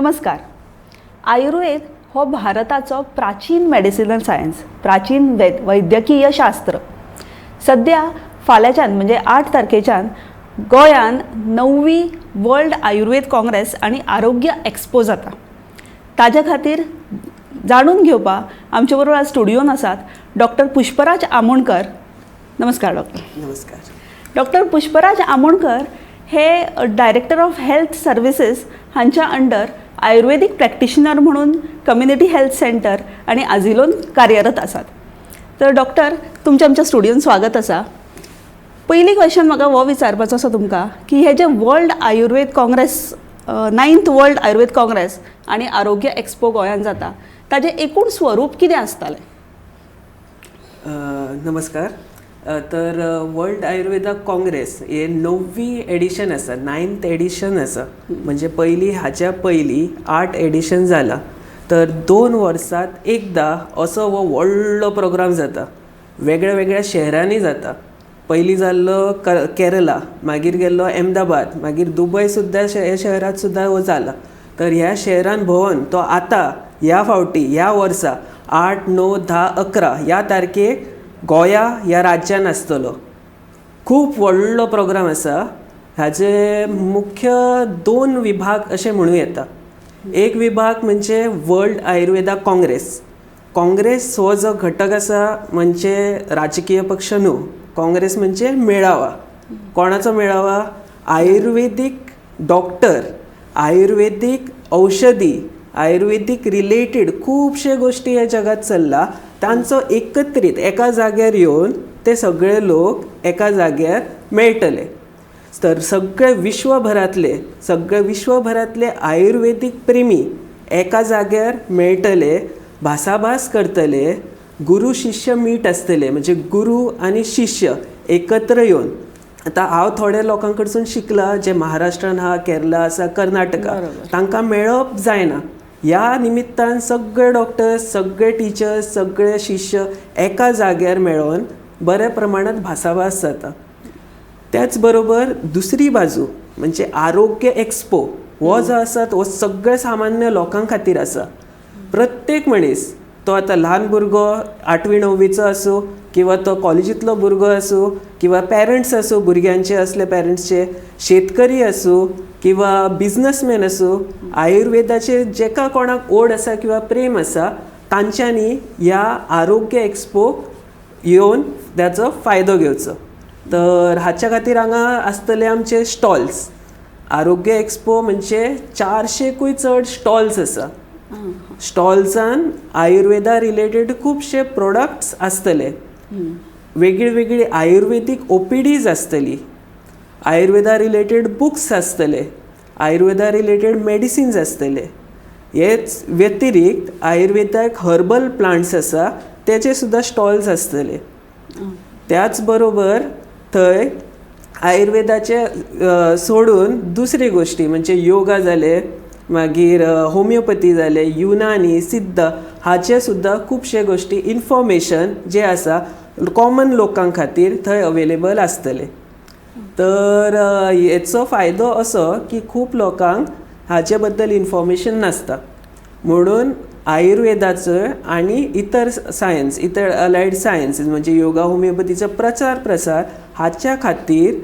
नमस्कार. आयुर्वेद हो भारताचो प्राचीन मेडिसिनल सायन्स, प्राचीन वैद्यकीय शास्त्र. सद्या फाल्यांच्यान म्हणजे 8 तारखेच्यान गोंयान 9वी वर्ल्ड आयुर्वेद काँग्रेस आनी आरोग्य एक्सपो जाता. ताज्या खातीर जाणून घेवपाक आमचे बरोबर आज स्टुडियोन आसात डॉक्टर पुष्पराज आमोणकर. नमस्कार डॉक्टर. नमस्कार. डॉक्टर पुष्पराज आमोणकर हे डायरेक्टर ऑफ हेल्थ सर्विसेस हांच्या अंडर आयुर्वेदीक प्रॅक्टिशनर म्हणून कम्युनिटी हेल्थ सेंटर आनी आजिलोन कार्यरत आसात. तर डॉक्टर, तुमचें आमच्या स्टुडियोन स्वागत आसा. पयली क्वेश्चन म्हाका हो विचारपाचो आसा तुमकां की हे जे world Ayurveda congress, 9th world Ayurveda congress आनी आरोग्य एक्सपो गोंयांत जाता, ताजें एकूण स्वरूप कितें आसतलें? नमस्कार. तर वर्ल्ड आयुर्वेदा काँग्रेस हे 9वी एडिशन आसा, 9th addition आसा. म्हणजे पयली हाच्या पयलीं 8 एडिशन जाला. तर 2 वर्सात एकदां असो हो व्हडलो प्रोग्राम जाता, वेगळ्या वेगळ्या शहरांनी जाता. पयलीं जाल्लो केरला, मागीर गेल्लो अहमदाबाद, मागीर दुबय सुद्दां ह्या शहरांत सुद्दां हो जाला. तर ह्या शहरान भोंवन तो आतां ह्या फावटी ह्या वर्सा 8, 9, 10, 11 ह्या तारखेक गोंया ह्या राज्यान आसतलो. खूब व्हडलो प्रोग्राम आसा. हाजे मुख्य 2 विभाग अशें म्हणूं येता. एक विभाग म्हणजे वर्ल्ड आयुर्वेदा काँग्रेस. काँग्रेस हो जो घटक आसा म्हणजे राजकीय पक्ष न्हू, काँग्रेस म्हणजे मेळावा. कोणाचो मेळावा? आयुर्वेदीक डॉक्टर, आयुर्वेदीक औषधी, आयुर्वेदीक रिलेटेड खुबशे गोश्टी ह्या जगात चल्ला तांचो एकत्रीत एका जाग्यार येवन ते सगळे लोक एका जाग्यार मेळटले. तर सगळे विश्वभरांतले आयुर्वेदीक प्रेमी एका जाग्यार मेळटले, भासाभास करतले, गुरू शिश्य मीट आसतले. म्हणजे गुरू आनी शिश्य एकत्र येवन, आतां हांव थोड्या लोकां कडसून शिकलां जे महाराष्ट्रान आहा, केरला आसा, कर्नाटका, तांकां मेळप जायना. ह्या निमित्तान सगळे डॉक्टर्स, सगळे टिचर्स, सगळे शिश्य एका जाग्यार मेळोन बऱ्या प्रमाणात भासाभास जाता. त्याच बरोबर दुसरी बाजू म्हणजे आरोग्य एक्सपो हो जो आसा तो सगळे सामान्य लोकां खातीर आसा. प्रत्येक मनीस, तो आतां ल्हान भुरगो 8वी 9वीचो आसूं किंवा तो कॉलेजींतलो भुरगो आसूं किंवा पेरंट्स आसूं, भुरग्यांचे असले पेरंट्सचे, शेतकरी आसूं किंवा बिजनसमॅन आसूं, आयुर्वेदाचे जेका कोणाक ओड आसा किंवा प्रेम आसा तांच्यांनी ह्या आरोग्य एक्सपोक येवन ताचो फायदो घेवचो. तर हाच्या खातीर हांगा आसतले आमचे स्टॉल्स. आरोग्य एक्सपो म्हणजे 400कूय चड स्टॉल्स आसा. स्टॉल्सान आयुर्वेदा रिलेटेड खुबशे प्रोडक्ट्स आसतले, वेगळी वेगळी आयुर्वेदीक ओपीडीज आसतली, आयुर्वेदा रिलेटेड बुक्स आसतले, आयुर्वेदा रिलेटेड मेडिसिन्स आसतले. हेच व्यतिरिक्त आयुर्वेदाक हर्बल प्लांट्स आसा तेचे सुद्दां स्टॉल्स आसतले. त्याच बरोबर थंय आयुर्वेदाचे सोडून दुसरी गोश्टी म्हणजे योगा जाले, मागीर होमियोपथी जाले, युनानी, सिद्ध हाचे सुद्दां खुबशे गोश्टी इन्फॉर्मेशन जे आसा कॉमन लोकां खातीर थंय अवेलेबल आसतले. तर हेचो फायदो असो की खूब लोकांक हाचे बद्दल इन्फॉर्मेशन नासता, म्हणून आयुर्वेदाचो आनी इतर सायन्स, इतर अलायड सायन्सीस म्हणजे योगा, होमियोपथीचो प्रचार प्रसार हाच्या खातीर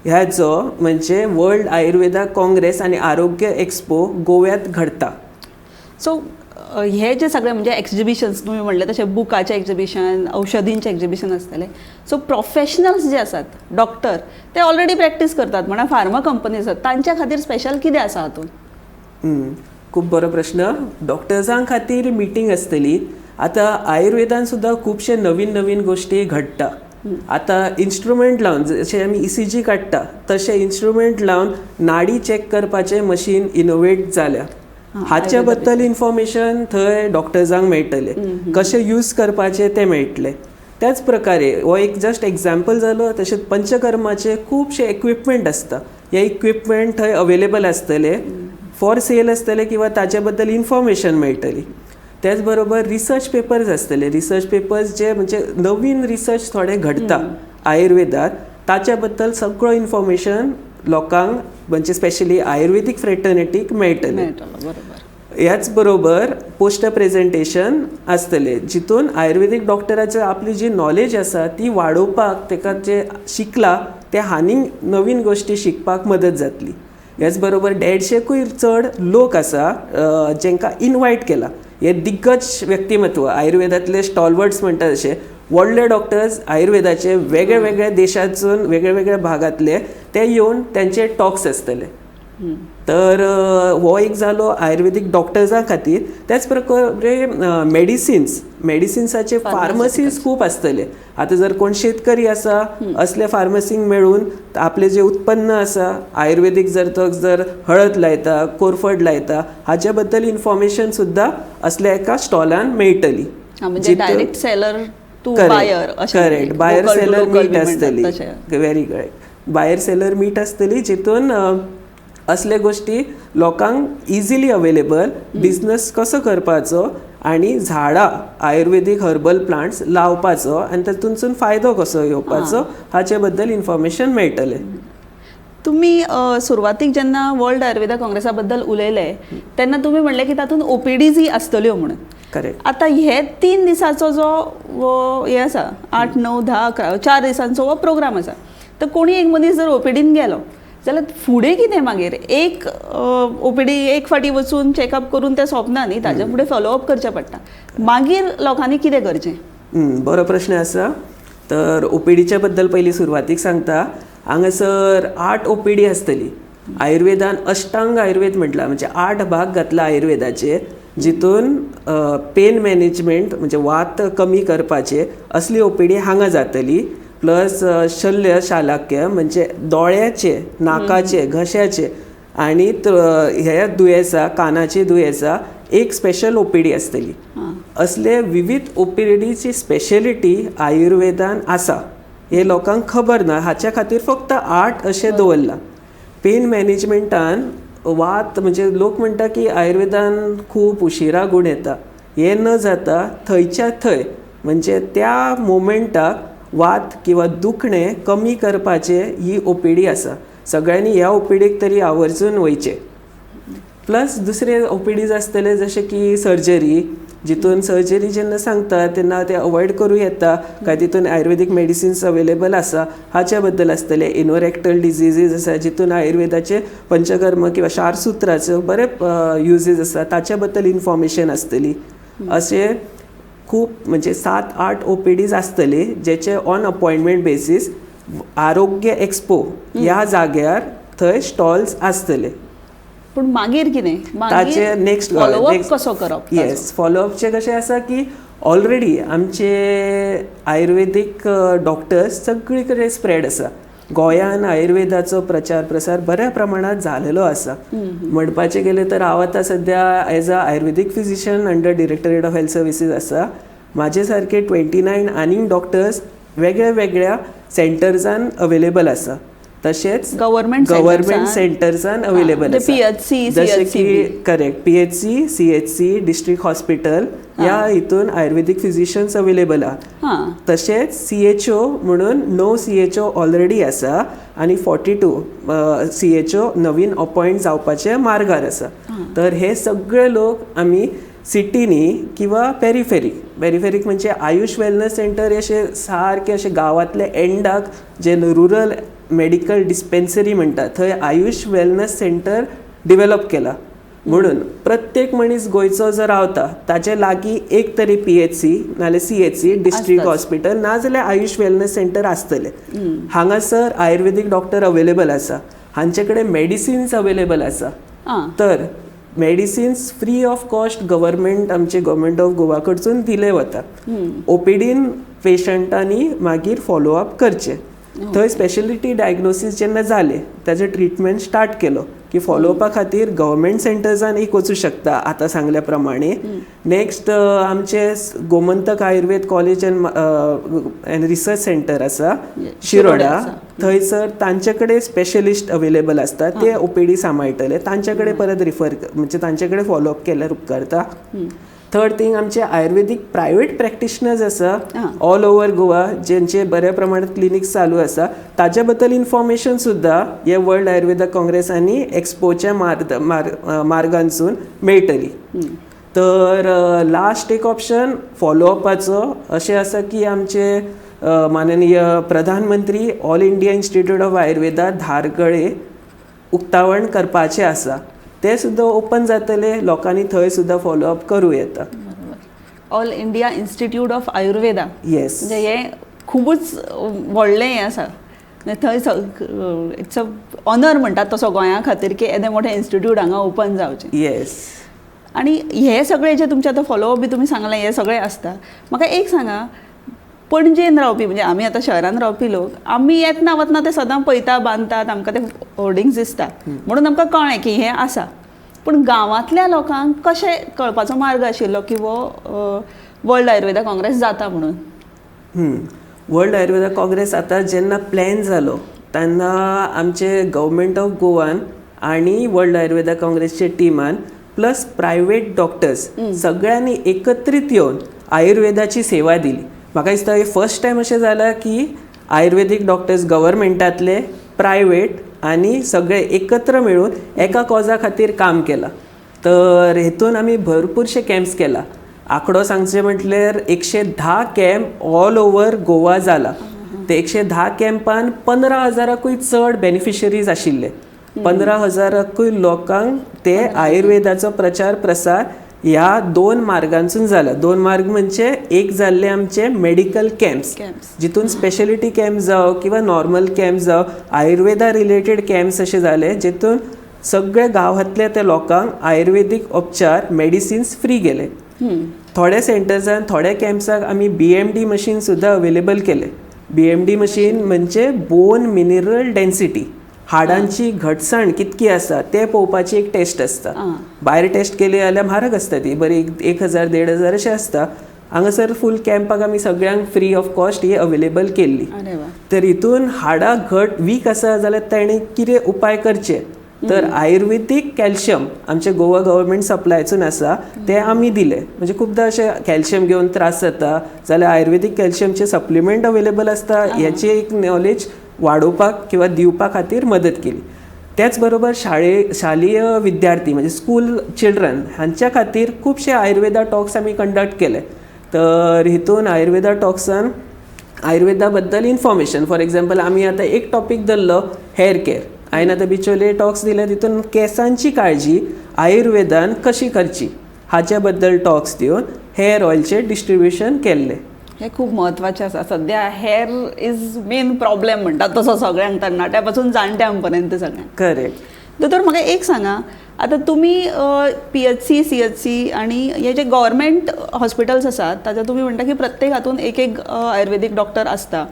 ह्याचो म्हणजे वर्ल्ड आयुर्वेदा काँग्रेस आनी आरोग्य एक्सपो गोव्यात घडता. सो हे जे सगळे म्हणजे एक्झिबिशन्स तुमी म्हणले तशें बुकाचें एक्झिबिशन, औषधींचें एक्झिबिशन आसतलें. सो प्रोफेशनल्स जे आसात डॉक्टर, ते ऑलरेडी प्रॅक्टीस करतात म्हणा, फार्मा कंपनी आसात, तांच्या खातीर स्पेशल कितें आसा हातूंत? खूब बरो प्रश्न. डॉक्टर्सां खातीर मिटींग आसतली. आतां आयुर्वेदान सुद्दां खुबशे नवीन नवीन गोश्टी घडटा. आतां इन्स्ट्रुमेंट लावन जशें आमी ईसीजी काडटा तशें इन्स्ट्रुमेंट लावन नाडी चॅक करपाचें मशीन इनोवेट जाल्या. हाचे बद्दल इन्फॉर्मेशन थंय डॉक्टर्सांक मेळटलें, कशें यूज करपाचें तें मेळटलें. त्याच प्रकारे हो एक जस्ट एग्जाम्पल जालो. तशेंच पंचकर्माचे खुबशे इक्विपमेंट आसता, हे इक्विपमेंट थंय अवेलेबल आसतले, फॉर सेल आसतले किंवा ताचे बद्दल इन्फॉर्मेशन मेळटली. त्याच बरोबर रिसर्च पेपर्स आसतले. रिसर्च पेपर्स जे म्हणजे नवीन रिसर्च थोडे घडता आयुर्वेदात ताच्या बद्दल सगळो इन्फॉर्मेशन लोकांक म्हणजे स्पेशली आयुर्वेदीक फ्रेटर्निटीक मेळटलें. मेळटलो, बरोबर. ह्याच बरोबर पोस्टर प्रेजेंटेशन आसतलें जितून आयुर्वेदीक डॉक्टराचे आपली जी नॉलेज आसा ती वाडोवपाक ताका जे शिकला ते आनीक नवीन गोश्टी शिकपाक मदत जातली. ह्याच बरोबर 150कूय चड लोक आसा जांकां इनवायट केला. हे दिग्गज व्यक्तिमत्व आयुर्वेदांतले स्टॉलवर्ड्स म्हणटा तशे व्हडले डॉक्टर्स आयुर्वेदाचे वेगळे वेगळ्या देशांतसून वेगळे वेगळ्या भागांतले ते येवन तांचे टॉक्स आसतले. तर हो एक जालो आयुर्वेदीक डॉक्टर्सां खातीर. त्याच प्रकारे मेडिसिन्स, मेडिसिन्साचे फार्मसीज खूब आसतले. आतां जर कोण शेतकरी आसा असले फार्मसींक मेळून आपलें जें उत्पन्न आसा आयुर्वेदीक जर तो जर हळद लायता, कोरफड लायता, हाचे बद्दल इन्फॉर्मेशन सुद्दां असल्या एका स्टॉलान मेळटली. म्हणजे डायरेक्ट सेलर टू बायर, करेक्ट, बायर सेलर मीट आसतली. Very correct, buyer seller meet आसतली जितून असले गोश्टी लोकांक इजिली अवेलेबल, बिजनस कसो करपाचो आनी झाडां आयुर्वेदीक हर्बल प्लांट्स लावपाचो आनी तातूंतसून फायदो कसो घेवपाचो हाचे बद्दल इन्फॉर्मेशन मेळटलें. तुम्ही सुरवातीक जेन्ना वर्ल्ड आयुर्वेदा काँग्रेसा बद्दल उलयले तेन्ना तुमी म्हणलें की तातूंत ओपीडीज आसतल्यो म्हणून. करेक्ट. आतां हे 3 दिसांचो जो हे आसा 8, 9, 10, 11 4 दिसांचो हो प्रोग्राम आसा, तर कोणी एक मनीस जर ओपीडीन गेलो जाल्यार फुडें कितें मागीर एक ओपीडी एक फावटी वचून चॅकअप करून तें सोंपना न्ही, ताजे फुडें फॉलोअप करचें पडटा. मागीर लोकांनी कितें करचें? बरो प्रश्न आसा. तर ओपीडीच्या बद्दल पयलीं सुरवातीक सांगता. हांगासर 8 ओपीडी आसतली. आयुर्वेदान अष्टांग आयुर्वेद म्हटला, म्हणजे 8 भाग घातला आयुर्वेदाचे, जितून पेन मॅनेजमेंट म्हणजे वात कमी करपाचे असली ओपीडी हांगा जातली. प्लस शल्य शालाक्य म्हणजे दोळ्याचे, नाकाचे, घश्याचे आनी ह्या दुयेंसा, कानाचे दुयेंसा एक स्पेशल ओपीडी आसतली. असले विविध ओपीडीची स्पेशलिटी आयुर्वेदान आसा हे लोकांक खबर ना. हाच्या खातीर फक्त 8 अशें दवरलां. पेन मॅनेजमेंटान वात म्हणजे लोक म्हणटा की आयुर्वेदान खूब उशिरा गूण येता, हें न जाता थंयच्या थंय म्हणजे त्या मोमेंटाक वात किंवा दुखणें कमी करपाचें ही ओपीडी आसा. सगळ्यांनी ह्या ओपीडीक तरी आवर्जून वयचें. प्लस दुसरे ओपीडीज आसतले जशे की सर्जरी, जितून सर्जरी जेन्ना सांगता तेन्ना ते अवॉयड करूं येता काय तितून आयुर्वेदीक मेडिसिन्स अवेलेबल आसा हाच्या बद्दल आसतले. इनोरेक्टल डिजीजीस आसा जितून आयुर्वेदाचे पंचकर्म किंवा क्षारसूत्राचो बरे युजीस आसा ताच्या बद्दल इन्फॉर्मेशन आसतली. अशे खूब म्हणजे 7-8 ओपीडीज आसतली जेचे ऑन अपॉयंटमेंट बेसीस आरोग्य एक्सपो ह्या जाग्यार थंय स्टॉल्स आसतले. पूण मागीर कितें ताचे नेक्स्ट फॉलोअप कसो करप? येस, फॉलोअपचें कशें आसा की ऑलरेडी आमचे आयुर्वेदीक डॉक्टर्स सगळी कडेन स्प्रेड आसा. गोंयान आयुर्वेदाचो प्रचार प्रसार बऱ्या प्रमाणात जालेलो आसा. म्हणपाचें गेलें तर हांव आतां सद्या as a Ayurvedic physician under directorate of health services आसा. म्हाजे सारके 29 आनीक डॉक्टर्स वेगळ्या वेगळ्या सेंटर्सान अवेलेबल आसा. तशेंच गव्हर्मेंट सेंटर्सान अवेलेबल आसा, जशें की correct PHC, CHC, district hospital ह्या हितून आयुर्वेदीक फिजिशियन्स अवेलेबल आहा. तशेंच CHO म्हणून 9 CHO already आसा आनी 42 CHO नवीन अपॉयंट जावपाचे मार्गार आसा. तर हे सगळे लोक आमी सिटीनी किंवा पेरिफेरीक, पेरिफेरीक म्हणजे आयुष वेलनस सेंटर अशे सारके अशे गांवांतले एंडाक जे रुरल मेडिकल डिस्पेन्सरी म्हणटा थंय आयुष वेलनस सेंटर डिवेलप केला. म्हणून प्रत्येक मनीस गोंयचो जर रावता ताचे लागीं एक तरी PHC नाजाल्यार CHC, district hospital नाजाल्यार आयुष वेलनस सेंटर आसतलें. हांगासर आयुर्वेदीक डॉक्टर अवेलेबल आसा, हांचे कडेन मेडिसिन्स अवेलेबल आसा. तर medicines free of cost government आमचे गव्हर्मेंट ऑफ गोवा कडसून दिले वता. ओपीडीन पेशंटांनी मागीर फॉलोअप करचें. थंय स्पेशलिटी डायग्नोसीस जेन्ना जालें ताचें ट्रिटमेंट स्टार्ट केलो की फॉलोअपा खातीर गव्हर्मेंट सेंटर्सान एक वचूं शकता आतां सांगल्या प्रमाणे. नेक्स्ट आमचे Gomantak Ayurveda college and research centre आसा शिरोडा, थंयसर तांचे कडेन स्पेशलिस्ट अवेलेबल आसता, ते ओपीडी सांबाळटले, तांचे कडेन परत रिफर म्हणजे तांचे कडेन फॉलोअप केल्यार उपकारता. थर्ड थिंग, आमचे आयुर्वेदीक प्रायवेट प्रॅक्टिशनर्स आसा ऑल ओवर गोवा, जेंचे बऱ्या प्रमाणात क्लिनिक्स चालू आसा, ताच्या बद्दल इन्फॉर्मेशन सुद्दां हे वर्ल्ड आयुर्वेदा काँग्रेस आनी एक्सपोच्या मार्गांसून मेळटली. तर लास्ट एक ऑप्शन फॉलोअपाचो अशें आसा की आमचे माननीय प्रधानमंत्री all India institute of Ayurveda धारगळे उक्तावण करपाचें आसा. तें सुद्दां ओपन जातलें, लोकांनी थंय सुद्दां फॉलोअप करूं येता. बरोबर, all India institute of Ayurveda. Yes. म्हणजे हें खुबूच व्हडलें हें आसा. म्हणजे थंय it's a honour म्हणटात तसो गोंया खातीर की येदें मोठें इन्स्टिट्यूट हांगा ओपन जावचें. आणि हे सगळे जे तुमचे आतां फॉलोअप बी तुमी सांगलें, हे सगळे आसता. म्हाका एक सांगा, पणजेन रावपी, म्हणजे आमी आतां शहरान रावपी लोक, आमी येतना वतना ते सदां पळयता, बांदतात, आमकां ते होर्डिंग्स दिसता म्हणून आमकां कळ्ळें की हें आसा. पूण गांवांतल्या लोकांक कशें कळपाचो मार्ग आशिल्लो की हो वर्ल्ड आयुर्वेदा काँग्रेस जाता म्हणून? वर्ल्ड आयुर्वेदा काँग्रेस आतां जेन्ना प्लॅन जालो तेन्ना आमचे गव्हर्मेंट ऑफ गोवान आनी वर्ल्ड आयुर्वेदा काँग्रेसच्या टिमान प्लस प्रायवेट डॉक्टर्स सगळ्यांनी एकत्रीत येवन आयुर्वेदाची सेवा दिली. म्हाका दिसता हे फर्स्ट टायम अशें जालां की आयुर्वेदीक डॉक्टर्स, गव्हर्मेंटांतले, प्रायवेट आनी सगळे एकत्र मेळून एका कॉजा खातीर काम केलां. तर हेतून आमी भरपूरशे कॅम्प्स केला. आंकडो सांगचे म्हटल्यार 110 कॅम्प ऑल ओवर गोवा जाला. ते 110 कॅम्पान 15 हजाराकूय चड बेनिफिशरीज आशिल्ले. 15 हजाराकूय लोकांक ते आयुर्वेदाचो प्रचार प्रसार ह्या दोन मार्गांसून जाला. दोन मार्ग म्हणजे एक जाल्ले आमचे मेडिकल कॅम्प्स, जितून स्पेशलिटी कॅम्प जावं किंवा नॉर्मल कॅम्प जावं, आयुर्वेदा रिलेटेड कॅम्प्स अशे जाले, जितून सगळे गांवांतल्या त्या लोकांक आयुर्वेदीक उपचार, मेडिसिन्स फ्री गेले. थोड्या सेंटर्सान, थोड्या कॅम्प्साक आमी बीएमडी मशीन सुद्दां अवेलेबल केले. बीएमडी मशीन म्हणजे बोन मिनरल डेन्सिटी, हाडांची घटसाण कितकी आसा तें पळोवपाची एक टेस्ट आसता. भायर टेस्ट केली जाल्यार म्हारग आसता ती बरी, एक 1000, 1500 अशें आसता. हांगासर फूल कॅम्पाक आमी सगळ्यांक free of cost he available केल्ली. अरे वा. तर हितून हाडां घट वीक आसा जाल्यार ताणें कितें उपाय करचे, तर आयुर्वेदीक कॅल्शियम आमचे गोवा गव्हर्मेंट सप्लायसून आसा, ते आमी दिले. म्हणजे खुबदां अशें कॅल्शियम घेवन त्रास जाता जाल्यार आयुर्वेदीक कॅल्शियमचे सप्लिमेंट अवेलेबल आसता, हेची एक नॉलेज वाडोवपाक किंवा दिवपा खातीर मदत केली. त्याच बरोबर शालेय विद्यार्थी म्हणजे स्कूल चिल्ड्रन हांच्या खातीर खुबशे आयुर्वेदा टॉक्स आमी कंडक्ट केले. तर हितून आयुर्वेदा टॉक्सान आयुर्वेदा बद्दल इन्फॉर्मेशन, फॉर एग्जाम्पल आमी आतां एक टॉपीक धरलो हेअर केअर. हांवें आतां बिचोले टॉक्स दिले, तितून केंसांची काळजी आयुर्वेदान कशी करची हाच्या बद्दल टॉक्स दिवन हेअर ऑयलचें डिस्ट्रिब्युशन केल्लें. हे खूब म्हत्वाचें आसा. सद्या हेअर is main problem म्हणटात तसो सगळ्यांक, तरणाट्या पासून जाणट्यां पर्यंत सगळ्यांक. करेक्ट. दोतोर, म्हाका एक सांगा, आतां तुमी पीएचसी, सीएचसी आनी हे जे गव्हर्मेंट हॉस्पिटल्स आसात, ताच्या तुमी म्हणटा की प्रत्येक हातून एक एक आयुर्वेदीक डॉक्टर आसता.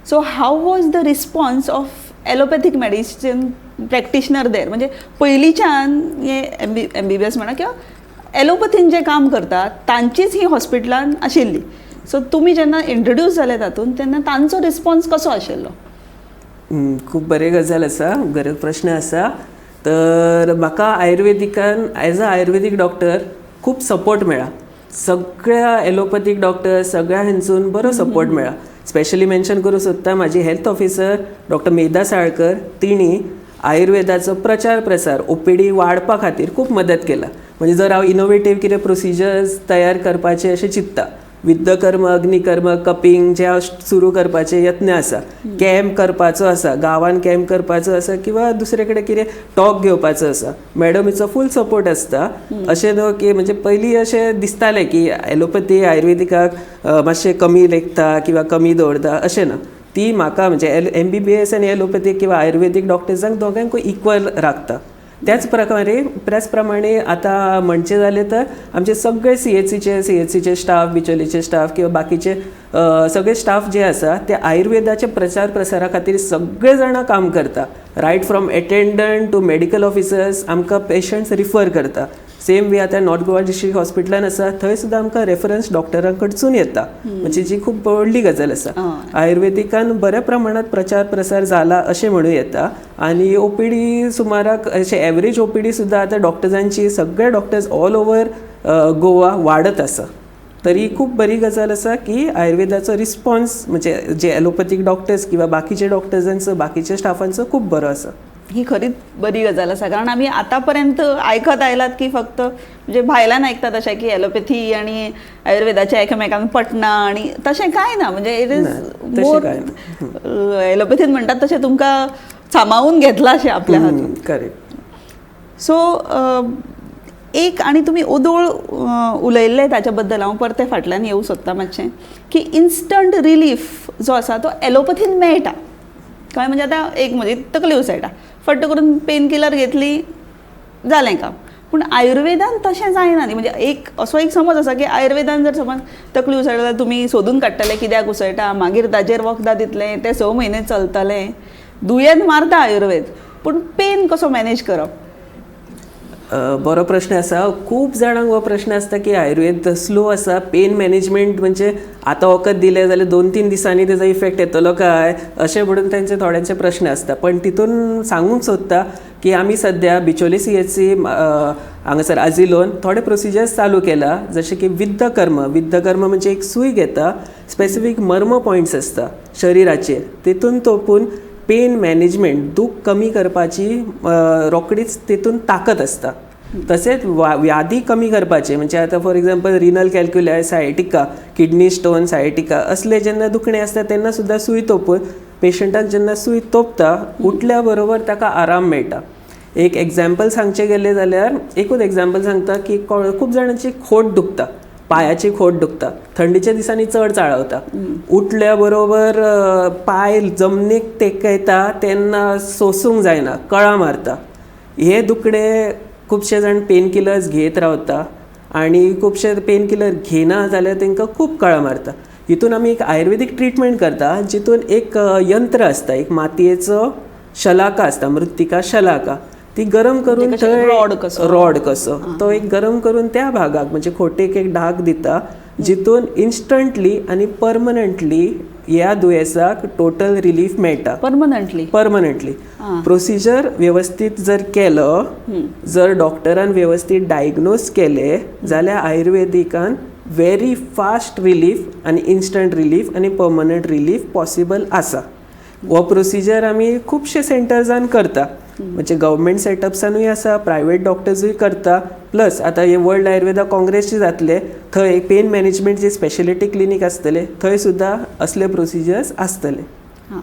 So how was the response of allopathic medicine practitioner there? म्हणजे पयलींच्यान हे एमबीबीएस म्हणा किंवा एलोपथीन जे काम करतात तांचीच ही हॉस्पिटलान आशिल्ली. सो तुमी जेन्ना इंट्रोड्यूस जाले तातूंत, तेन्ना तांचो रिस्पॉन्स कसो आशिल्लो? खूब बरे गजाल आसा, बरो प्रश्न आसा. तर म्हाका आयुर्वेदिकान एज अ आयुर्वेदीक डॉक्टर खूब सपोर्ट मेळ्ळा. सगळ्या एलोपथीक डॉक्टर, सगळ्या हेंसून बरो सपोर्ट मेळ्ळा. स्पेशली मेन्शन करूं सोदता म्हाजी हेल्थ ऑफिसर डॉक्टर मेधा साळकर, तिणी आयुर्वेदाचो प्रचार प्रसार, ओपीडी वाडपा खातीर खूब मदत केला. म्हणजे जर हांव इनोवेटीव कितें प्रोसिजर्स तयार करपाचें अशें चिंत्ता, विद्दकर्म, अग्निकर्म, कपिंग जे हांव सुरू करपाचे यत्न आसा, कॅम्प करपाचो आसा, गांवान कॅम्प करपाचो आसा किंवा दुसरे कडेन कितें टॉक घेवपाचो आसा, मॅडमीचो फूल सपोर्ट आसता. अशें न्हू की, म्हणजे पयलीं अशें दिसतालें की एलोपथी आयुर्वेदिकाक मातशें कमी लेखता किंवा कमी दवरता, अशें ना. ती म्हाका म्हणजे एमबीबीएस आनी एलोपथीक किंवा आयुर्वेदीक डॉक्टर्सांक दोगांकूय इक्वल राखता. त्याच प्रमाणे आतां म्हणचें जालें तर आमचे सगळे सीएचसीचे स्टाफ, बिचोलीचे स्टाफ किंवा बाकीचे सगळे स्टाफ जे आसा ते आयुर्वेदाचे प्रचार प्रसारा खातीर सगळे जाणां काम करता. Right from attendant to medical officers आमकां पेशंट्स रिफर करता. सेम वे आतां नॉर्थ गोवा डिस्ट्रिक्ट हॉस्पिटलान आसा, थंय सुद्दां आमकां रेफरन्स डॉक्टरां कडसून येता, म्हणजे जी खूब व्हडली गजाल आसा. आयुर्वेदिकान बऱ्या प्रमाणात प्रचार प्रसार जाला अशें म्हणूं येता आनी ओपीडी सुमाराक अशें एवरेज ओपीडी सुद्दां आतां डॉक्टर्सांची, सगळे डॉक्टर्स ऑल ओवर गोवा वाडत आसा. तरी खूब बरी गजाल आसा की आयुर्वेदाचो रिस्पॉन्स म्हणजे जे एलोपॅथीक डॉक्टर्स किंवा बाकीचे डॉक्टर्सांचो, बाकीच्या स्टाफांचो खूब बरो आसा. ही खरीच बरी गजाल आसा, कारण आमी आतां पर्यंत आयकत आयलात की फक्त म्हणजे भायल्यान आयकतात अशें की एलोपॅथी आनी आयुर्वेदाचें एकामेकांक पटना आनी तशें कांय ना. म्हणजे it is ना, तशें मोर कांय एलोपॅथीन म्हणटात तशें तुमकां सामावून घेतलां अशें आपल्या हातूंत. करेक्ट. सो एक आनी तुमी ओदोळ उलयल्ले ताच्या बद्दल हांव परतें फाटल्यान येवं सोदता मातशें, की इन्स्टंट रिलीफ जो आसा तो एलोपथीन मेळटा. कळ्ळें? म्हणजे आतां एक म्हजी तकली उसळटा, फट्ट करून पेन किलर घेतली, जालें काम. पूण आयुर्वेदान तशें जायना न्ही. म्हणजे एक असो एक समज आसा की आयुर्वेदान जर समज तकली उसळटा जाल्यार तुमी सोदून काडटले कित्याक उसळटा, मागीर ताजेर वखदां दितले, ते 6 म्हयने चलतले. दुयेंत मारता आयुर्वेद, पूण पेन कसो मॅनेज करप? बरो प्रश्न आसा. खूब जाणांक हो प्रश्न आसता की आयुर्वेद स्लो आसा, पेन मॅनेजमेंट म्हणजे आतां वखद दिलें जाल्यार 2-3 दिसांनी तेजो इफेक्ट येतलो काय अशें म्हणून तेंचे थोड्यांचे प्रश्न आसता. पण तितून सांगूंक सोदता की आमी सद्या बिचोली सीएचसी हांगासर आजिलोन थोडे प्रोसिजर्स चालू केला, जशें की विद्ध कर्म. विद्ध कर्म म्हणजे एक सूय घेता, स्पेसिफीक मर्म पॉयंट्स आसता शरिराचेर, तितून तोपून पेन मॅनेजमेंट, दूख कमी करपाची रोखडीच तितून ताकद आसता. तसेच व्याधी कमी करपाचे म्हणजे आतां for example renal calculi, sciatica, kidney stone, sciatica असले जेन्ना दुखणें आसता तेन्ना सुद्दां सूय तोपून पेशंटाक जेन्ना सूय तोपता, उठल्या बरोबर ताका आराम मेळटा. एक एग्जाम्पल सांगचें गेलें जाल्यार, एकूच एग्जाम्पल सांगता की खूब जाणांची खोट दुखता, पांयाची खोट दुखता, थंडीच्या दिसांनी चड चाळवता. उठल्या बरोबर पांय जमनीक तेकयता तेन्ना सोसूंक जायना, कळा मारता. हे दुखणें खुबशे जाण पेन किलर्स घेत रावता आनी खुबशे पेन किलर घेना जाल्यार तांकां खूब कळा मारता. हितून आमी एक आयुर्वेदीक ट्रिटमेंट करता, जितून एक यंत्र आसता, एक मातयेचो शलाका आसता, मृत्तिका शलाका, ती गरम करून म्हणजे थंय रॉड कसो? रॉड कसो तो एक गरम करून त्या भागाक म्हणजे खोटेक एक धाक दिता, जितून इन्स्टंटली आनी परमनंटली ह्या दुयेंसाक टोटल रिलीफ मेळटा. परमनंटली? परमनंटली. प्रोसिजर वेवस्थीत जर केलो, जर डॉक्टरान वेवस्थीत डायग्नोज केले जाल्यार आयुर्वेदिकान व्हेरी फास्ट रिलीफ आनी इन्स्टंट रिलीफ आनी परमनंट रिलीफ पॉसिबल आसा. हो प्रोसिजर आमी खुबशे सेंटर्सान करता, म्हणजे गव्हर्मेंट सेटअप्सानूय आसा, प्रायवेट डॉक्टर्सूय करता. प्लस आतां हे वर्ल्ड आयुर्वेदा काँग्रेस जे जातले थंय पेन मॅनेजमेंट जे स्पेशलिटी क्लिनीक आसतले थंय सुद्दां असले प्रोसिजर्स आसतले. हां,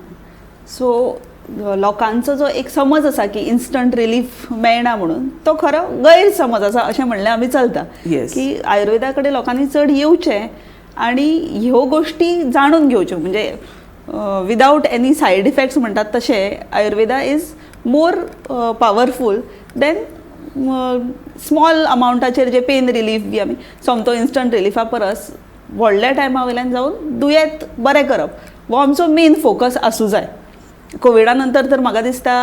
सो लोकांचो जो एक समज आसा की इन्स्टंट रिलीफ मेळना म्हणून, तो खरो गैरसमज आसा अशें म्हणल्यार आमी चलता. की आयुर्वेदा कडेन लोकांनी चड येवचें आनी ह्यो गोश्टी जाणून घेवच्यो. म्हणजे विदावट एनी सायड इफेक्ट्स म्हणटात तशें Ayurveda is more powerful than small अमावंटाचेर J pain relief बी आमी सोमतो इन्स्टंट रिलिफा परस व्हडल्या टायमा वयल्यान जावन दुयेंत बरें करप हो आमचो मेन फोकस आसूं जाय. कोविडा नंतर तर म्हाका दिसता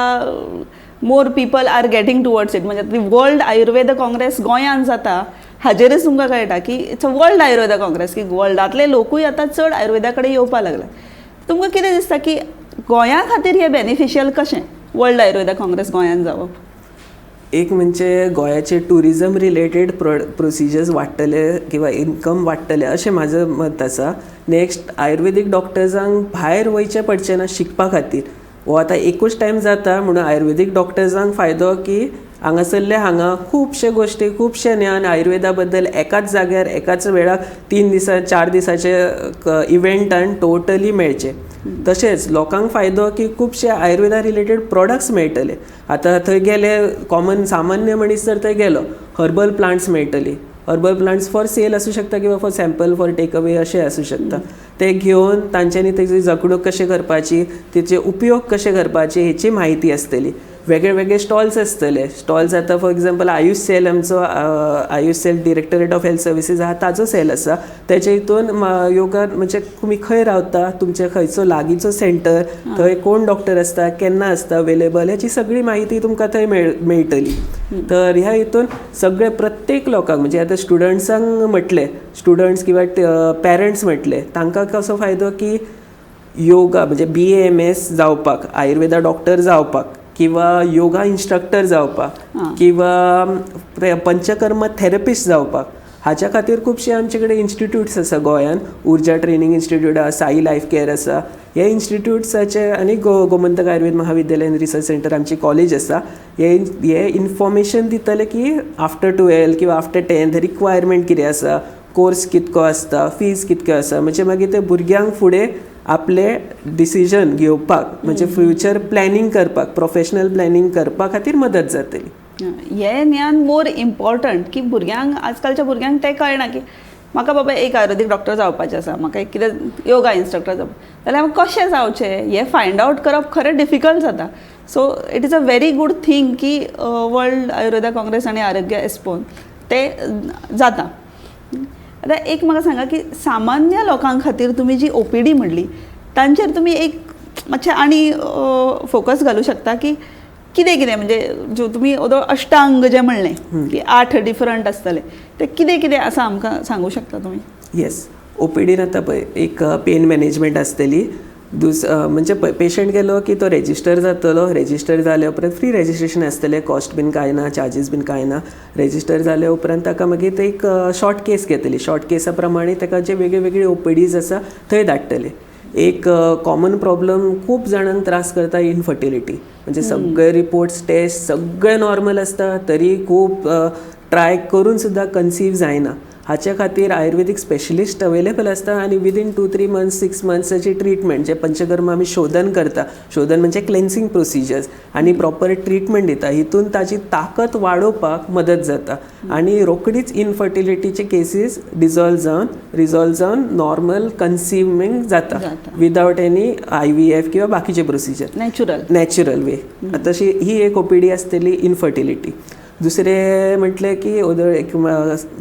more people are getting towards it. म्हणजे वर्ल्ड आयुर्वेद काँग्रेस गोंयांत जाता हाजेरच तुमकां कळटा की it's a World Ayurveda Congress, की वर्ल्डांतले लोकूय आतां चड आयुर्वेदा कडेन येवपाक लागले. तुमकां कितें दिसता की गोंया खातीर हें बेनिफिशियल कशें, वर्ल्ड आयुर्वेदा काँग्रेस गोंयांत जावप? एक म्हणजे गोंयाचे टुरिजम रिलेटेड प्रोसिजर्स वाडटले किंवा इनकम वाडटलें अशें म्हाजें मत आसा. नेक्स्ट, आयुर्वेदीक डॉक्टर्सांक भायर वयचें पडचें ना शिकपा खातीर. हो आतां एकूच टायम जाता म्हणून आयुर्वेदीक डॉक्टर्सांक फायदो की हांगासरले हांगा खुबशे गोश्टी, खुबशे ज्ञान आयुर्वेदा बद्दल एकाच जाग्यार एकाच वेळार 3 दिसा 4 दिसाचे इव्हेंटान टोटली मेळचें. तशेंच लोकांक फायदो की खुबशे आयुर्वेदा रिलेटेड प्रोडक्ट्स मेळटले. आतां थंय गेले, कॉमन सामान्य मनीस जर थंय गेलो, हर्बल प्लांट्स मेळटली. हर्बल प्लांट्स फॉर सेल आसूं शकता किंवा for sample, for take away अशें आसूं शकता. ते घेवन तांच्यांनी तेजी जगणूक कशें करपाची, तेचे उपयोग कशे करपाचे हेची म्हायती आसतली. वेगळे वेगळे स्टॉल्स आसतले. स्टॉल्स आतां फॉर एग्जाम्पल आयुष सेल आमचो, Ayush cell directorate of health services आहा, ताजो सेल आसा. तेजे हितून योगा म्हणजे तुमी खंय रावता, तुमचे खंयचो लागींचो सेंटर, थंय कोण डॉक्टर आसता, केन्ना आसता अवेलेबल, हेची सगळी म्हायती तुमकां थंय मेळटली. तर ह्या हितून सगळे प्रत्येक लोकांक, म्हणजे आतां स्टुडंट्सांक म्हटलें, स्टुडंट्स किंवा पेरंट्स म्हटलें, तांकां कसो फायदो की योगा म्हणजे बीएएमएस जावपाक, आयुर्वेदा डॉक्टर जावपाक किंवा योगा इन्स्ट्रक्टर जावपाक किंवा पंचकर्म थेरपिस्ट जावपाक, हाच्या खातीर खुबशे आमचे कडेन इन्स्टिट्यूट्स आसा गोंयान. उर्जा ट्रेनींग इन्स्टिट्यूट आसा, साई लायफ केअर आसा. हे इन्स्टिट्यूट्साचे आनी गोमंतक आयुर्वेद महाविद्यालय आनी रिसर्च सेंटर आमची कॉलेज आसा. हे इन्फॉर्मेशन दितले की आफ्टर 12 किंवा आफ्टर 10 रिक्वायरमेंट कितें आसा, कोर्स कितको आसता, फीज कितक्यो आसा, म्हणजे मागीर ते भुरग्यांक फुडें आपले डिसिजन घेवपाक, म्हणजे फ्युचर प्लॅनिंग करपाक, प्रोफेशनल प्लॅनिंग करपा खातीर मदत जातली. हे ज्ञान मोर इम्पॉर्टंट की भुरग्यांक, आजकालच्या भुरग्यांक तें कळना की म्हाका बाबा एक आयुर्वेदीक डॉक्टर जावपाचें आसा, म्हाका एक कितें योगा इन्स्ट्रक्टर जावप, जाल्यार हांवें कशें जावचें हें फायंड आवट करप खरें डिफिकल्ट जाता. So it is a very good thing की वर्ल्ड आयुर्वेदा काँग्रेस आनी आरोग्य एक्सपोन ते जाता. आतां एक म्हाका सांगा की सामान्य लोकां खातीर तुमी जी ओपीडी म्हणली तांचेर तुमी एक मातशें आनी फोकस घालूं शकता की कितें कितें, म्हणजे ज्यो तुमी ओदो अष्टांग जें म्हणलें की 8 डिफरंट आसतले, ते कितें कितें आसा आमकां सांगू शकता तुमी? येस, ओपीडीन आतां पळय एक पेन मॅनेजमेंट आसतली. म्हणजे पेशंट गेलो की तो रेजिस्टर जातलो. रेजिस्टर जाल्या उपरांत फ्री रेजिस्ट्रेशन आसतलें, कॉस्ट बीन कांय ना, चार्जीस बीन कांय ना. रेजिस्टर जाल्या उपरांत ताका मागीर एक शॉर्ट केस घेतली. शॉर्ट केसा प्रमाणे ताका जे वेगळे वेगळे ओपीडीज आसा थंय धाडटले. एक कॉमन प्रॉब्लम खूब जाणांक त्रास करता, इनफर्टिलिटी. म्हणजे सगळे रिपोर्ट्स, टेस्ट सगळे नॉर्मल आसता तरी खूब ट्राय करून सुद्दां कन्सीव जायना. हाचे खातीर आयुर्वेदीक स्पेशलिस्ट अवेलेबल आसता आनी विदीन 2-3 मंथ्स, 6 मंथ्साची ट्रिटमेंट, जे पंचकर्म आमी शोधन करता, शोधन म्हणजे क्लेन्सिंग प्रोसिजर्स आनी प्रॉपर ट्रिटमेंट दिता, हितून ताची ताकत वाडोवपाक मदत जाता आनी रोकडीच इनफर्टिलिटीचे केसीस डिजॉल्व जावन, रिजॉल्व जावन नॉर्मल कन्सिवमेंट जाता विदावट एनी आयव्हीएफ किंवा बाकीचे प्रोसिजर, नॅचरल वे. तशी ही एक ओपीडी आसतली इनफर्टिलिटी. दुसरें म्हटलें की ओदर एक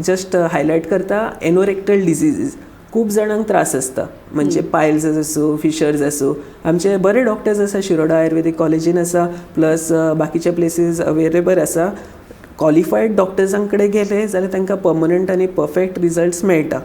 जस्ट हायलायट करता एनोरेक्टल डिजीजीस. खूब जाणांक त्रास आसता, म्हणजे पायल्स आसूं, फिशर्स आसूं. आमचे बरे डॉक्टर्स आसा, शिरोडा आयुर्वेदीक कॉलेजीन आसा, प्लस बाकीचे प्लेसीस अवेलेबल आसा. क्वॉलिफायड डॉक्टर्सां कडेन गेले जाल्यार तांकां पर्मनंट आनी परफेक्ट रिजल्ट्स मेळटा.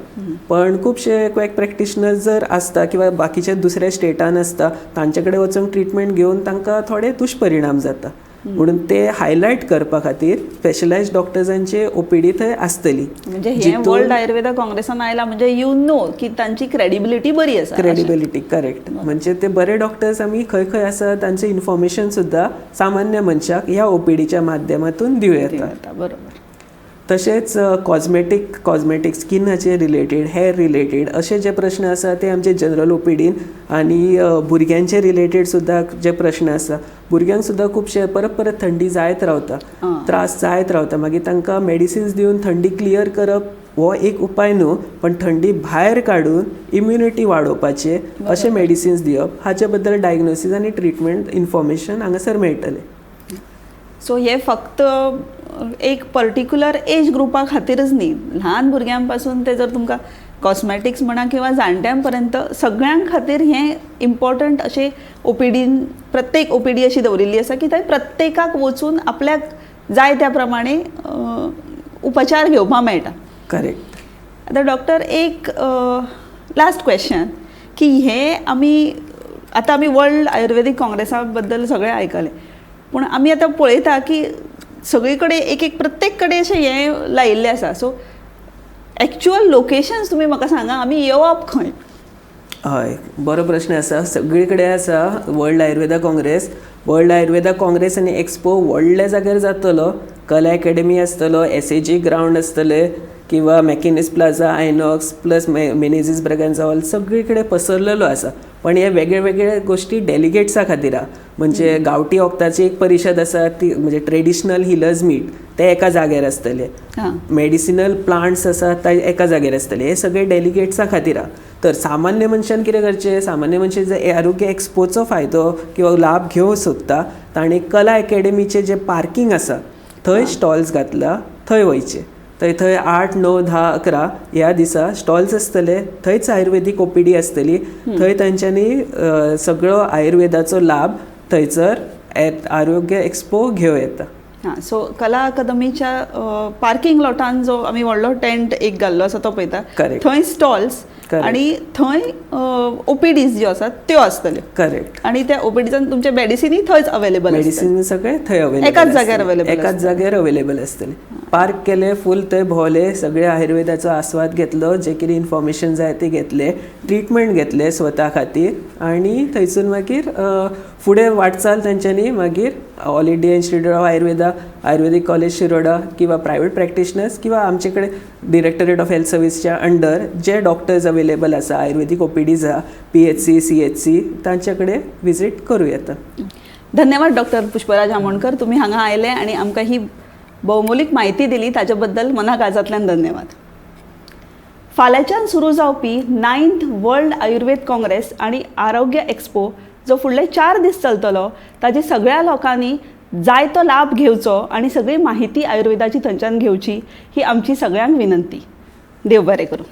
पण खुबशे क्वॅक प्रॅक्टिशनर्स जर आसता किंवा बाकीचे दुसऱ्या स्टेटान आसता, तांचे कडेन वचून ट्रिटमेंट घेवन तांकां थोडे दुश्परिणाम जाता. म्हणून ते हायलायट करपा खातीर स्पेशलायज्ड डॉक्टर्सांचे ओपीडी थंय आसतली. म्हणजे हे वर्ल्ड आयुर्वेदा काँग्रेसान आयला म्हणजे you know की तांची क्रेडिबिलिटी बरी आसा. क्रेडिबिलिटी करेक्ट, म्हणजे ते बरे डॉक्टर्स आमी खंय खंय आसा तांचे इन्फॉर्मेशन सुद्दां सामान्य मनशाक ह्या ओपीडीच्या माध्यमातून दिवं येता. बरोबर. तशेंच कॉस्मेटीक स्किनाचे रिलेटेड, हेअर रिलेटेड अशे जे प्रश्न आसा ते आमचे जनरल ओपीडीन, आनी भुरग्यांचे रिलेटेड सुद्दां जे प्रश्न आसा, भुरग्यांक सुद्दां खुबशे परत परत थंडी जायत रावता, त्रास जायत रावता, मागीर तांकां मेडिसिन्स दिवन थंडी क्लियर करप हो एक उपाय न्हू, पण थंडी भायर काडून इम्युनिटी वाडोवपाचे अशे मेडिसिन्स दिवप, हाचे बद्दल डायग्नोसीस आनी ट्रिटमेंट इन्फॉर्मेशन हांगासर मेळटलें. सो हे फक्त एक पर्टिक्युलर एज ग्रुपा खातीरच न्ही, ल्हान भुरग्यां पासून ते जर तुमकां कॉस्मेटिक्स म्हणा किंवा जाणट्यां पर्यंत सगळ्यां खातीर हें इम्पॉर्टंट अशें ओपीडीन, प्रत्येक ओपीडी अशी दवरिल्ली आसा की थंय प्रत्येकाक वचून आपल्याक जाय त्या प्रमाणे उपचार घेवपाक मेळटा. करेक्ट. आतां डॉक्टर एक लास्ट क्वेश्चन की हे आमी आतां आमी वर्ल्ड आयुर्वेदीक काँग्रेसा बद्दल सगळें आयकलें, पूण आमी आतां पळयता की सगळे कडेन एक एक प्रत्येक कडेन अशें हें लायिल्लें आसा. सो एक्चुअल लोकेशन्स तुमी म्हाका सांगा, आमी येवप खंय? हय, बरो प्रश्न आसा. सगळे कडेन आसा world Ayurveda congress. World Ayurveda congress आनी एक्सपो व्हडल्या जाग्यार जातलो. कला एकेडमी आसतलो, एसएजी ग्रावंड आसतले, किंवा Macquinez plaza, Inox, plus Menezes Braganza hall, सगळे कडेन पसरलेलो आसा. पण हे वेगळे वेगळे गोश्टी डेलिगेट्सा खातीर आहा. म्हणजे गांवठी वखदाची एक परिशद आसा ती म्हणजे ट्रेडिशनल हिलर्स मीट, ते एका जाग्यार आसतले. मेडिसिनल प्लांट्स आसा ते एका जाग्यार आसतले. हे सगळे डेलिगेट्सा खातीर आहा. तर सामान्य मनशान कितें करचें, सामान्य मनशान जर आरोग्य एक्सपोचो फायदो किंवा लाभ घेवंक सोदता ताणें कला एकेडमीचें जें पार्कींग आसा थंय स्टॉल्स घातला थंय वयचें. थंय थंय 8, 9, 10, 11 ह्या दिसा स्टॉल्स आसतले, थंयच आयुर्वेदीक ओपीडी आसतली, थंय तांच्यांनी सगळो आयुर्वेदाचो लाभ थंयसर आरोग्य एक्सपो घेवं येता. हां, सो कला अकादमीच्या पार्किंग लॉटान जो आमी व्हडलो टेंट एक घाल्लो आसा तो पळयता, थंय स्टॉल्स आनी थंय ओपीडीज ज्यो आसात त्यो आसतल्यो. करेक्ट. आनी त्या ओपीडीजान तुमचे मेडिसिनूय थंयच अवेलेबल, मेडिसिन सगळे थंय अवेलेबल, एकाच जाग्यार अवेलेबल, एकाच जाग्यार अवेलेबल आसतले. पार्क केले फूल, थंय भोंवले, सगळे आयुर्वेदाचो आस्वाद घेतलो, जे कितें इन्फॉर्मेशन जाय ते घेतले, ट्रिटमेंट घेतले स्वता खातीर आनी थंयसून मागीर फुडें वाटचाल तांच्यांनी मागीर All India Institute of Ayurveda, Ayurvedic College Shiroda किंवा प्रायव्हेट प्रॅक्टिशनर्स किंवा आमचे कडेन डिरेक्टरेट ऑफ हेल्थ सर्विसच्या अंडर जे डॉक्टर्स अवेलेबल आसा, आयुर्वेदीक ओपीडीज आहा, पीएचसी, सीएचसी, तांचे कडेन विजीट करूं येता. धन्यवाद डॉक्टर पुष्पराज आमोणकर, तुम्ही हांगा आयले आनी आमकां ही भोवमोलीक म्हायती दिली ताचे बद्दल मना काळजांतल्यान धन्यवाद. फाल्यांच्यान सुरू जावपी 9th world Ayurveda Congress आनी आरोग्य एक्सपो जो फुडले 4 दीस चलतलो ताजे सगळ्या लोकांनी जायतो लाभ घेवचो आनी सगळी माहिती आयुर्वेदाची थंयच्यान घेवची ही आमची सगळ्यांक विनंती. देव बरें करूं.